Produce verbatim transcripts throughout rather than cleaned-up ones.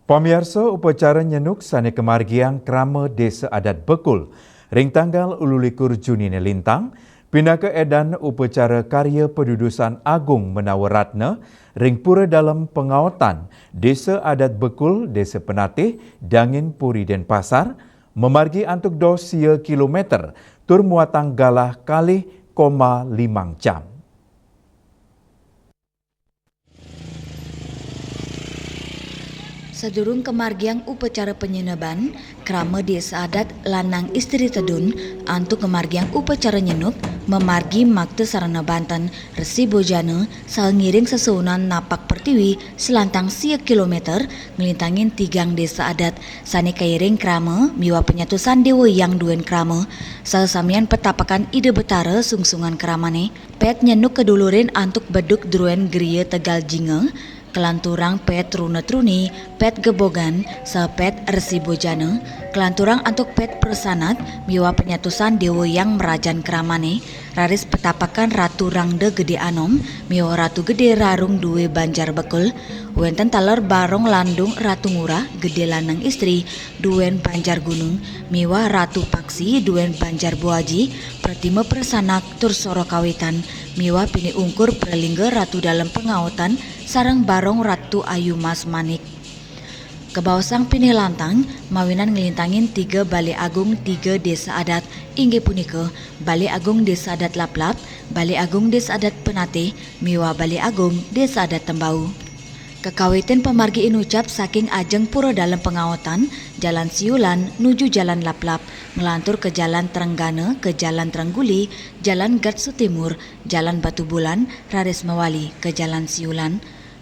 Pamiarsa, upacara nyenuk sane kamargiang krama Desa Adat Bekul ring tanggal ululikur Junine lintang, pinaka edan upacara karya padudusan agung menawa ratna ring Pura Dalem Pangaotan, Desa Adat Bekul, Desa Penatih, Dangin Puri, Denpasar, mamargi antuk dos sia kilometer tur muatang galah kalih koma limang jam. Sadurung kamargiang upacara panyeneban, krama Desa Adat Lanang Istri Tedun antuk ngamargiang upacara nyenuk mamargi makta sarana banten Resi Bojana saha ngiring sesuunan napak pertiwi selantang sia kilometer nglintangin tigang desa adat sane kairing krama miwah panyatusan dewa hyang duen krama saha samian petapakan Ida Betara sungsungan kramane. Pet nyenuk kadulurin antuk beduk druen griya tegal jinga, kalanturang pet truna truni, pet gebogan, saha pet Resi Bojana, kalanturang antuk pet prasanat miwah panyatusan dewa hyang mrajan kramane, raris petapakan Ratu Rangda Gede Anom miwah Ratu Gede Rarung due Banjar Bekul, wenten taler Barong Landung Ratu Ngurah Gede Lanang Istri duen Banjar Gunung miwah Ratu Paksi duen Banjar Boaji, pratima prasanak tur sora kawitan miwah pinih ungkur pralingga Ratu Dalem Pangaotan sareng Barong Ratu Ayu Mas Manik. Kabaosang pinih lantang mawinan nglintangin tiga Balai Agung tiga desa adat, inggih punika Balai Agung Desa Adat Laplap, Balai Agung Desa Adat Penatih, miwah Balai Agung Desa Adat Tembau. Kakawitin pamargi inucap saking ajeng Pura Dalem Pangaotan, Jalan Siulan nuju Jalan Laplap, nglantur ka Jalan Trenggana, ka Jalan Trengguli, Jalan Gatsu Timur, Jalan Batubulan, raris mawali ka Jalan Siulan.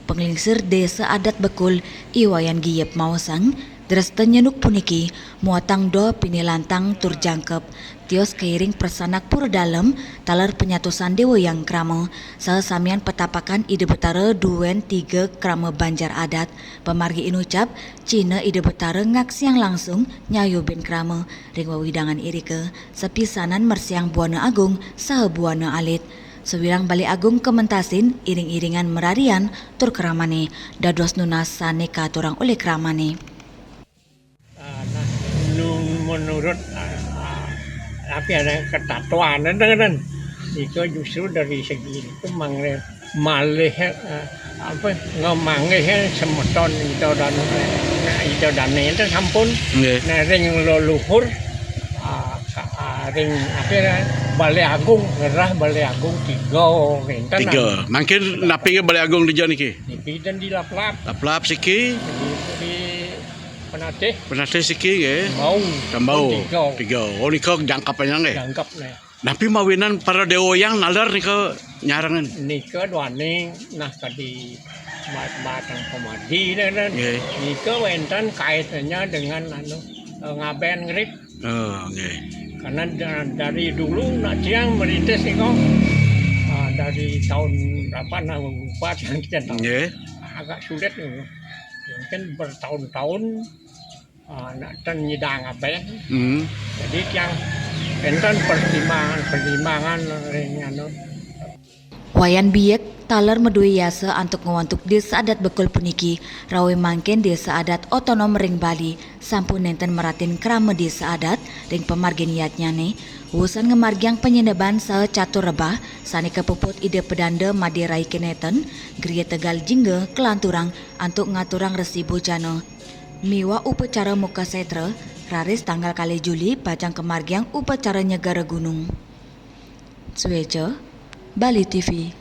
Panglingsir Desa Adat Bekul, I Wayan Giyep maosang, dresta nyenuk puniki muatang doh pinih lantang tur jangkep, tios kairing prasanak Pura Dalem, taler panyatusan dewa hyang krama, saha samian petapakan Ida Betara duen tiga krama banjar adat. Pamargi inucap, cihna Ida Betara ngaksiang langsung nyayubin krama ring wewidangan irika, sapisanan mersiang buana agung saha buana alit. Sawilang Balai Agung kamentasin iring-iringan mararian tur kramane dados nunas sane katurang olih kramane. Ah, nah, nu-, menurut, ah, ah, apa ya, ketatuan, kan, kan. Itu justru dari segi itu mangre-, malih, eh, apa, ngemanggih semeton Ida Dane, nah, Ida Dane itu sampun. Nggih. Nah, ring leluhur, ah, ka-, ah, ring, apa ya, Balai Agung, ngerah Balai Agung tiga, ngenten. Tiga. Mangkin napi nggih Balai Agung dija niki? Niki ten di Laplap. Laplap siki? Di, di Penatih. Penatih siki nggih. Tembau. Tembau. Tiga. Tiga. Oh, nika jangkepnya nggih. Jangkep nih. Napi mawinan para dewa hyang naler nika nyarengin? Nika duaning nah kadi ma-, matang pamadi nih, kan. Nggih. Nika wenten kaitannya dengan anu, eh, ngaben ngrip. Oh, nggih. Karena da-, dari dulu nak tiang merintis nika, ah, dari tahun berapa, nah, lupa tiang, tiang tahu. Nggih. Agak sulit nih. Mungkin bertahun-tahun, ah, nak ten nyidang ngaben. Hmm. Jadi tiang enten pertimbangan-pertimbangan ring anu. Wayan Biek taler madue yasa antuk ngwantuk Desa Adat Bekul puniki, rawe mangkin Desa Adat Otonom ring Bali sampun nenten meratin krama desa adat ring pamargin yadnyane, wusan ngamargiang panyeneban saha catur rebah sane kapuput Ida Pedanda Made Rai Keneten, griya tegal jingga kalanturang antuk ngaturang Resi Bojana miwah upacara muka setra, raris tanggal kalih Juli pacang kamargiang upacara nyegara gunung. Sueca, Bali T V.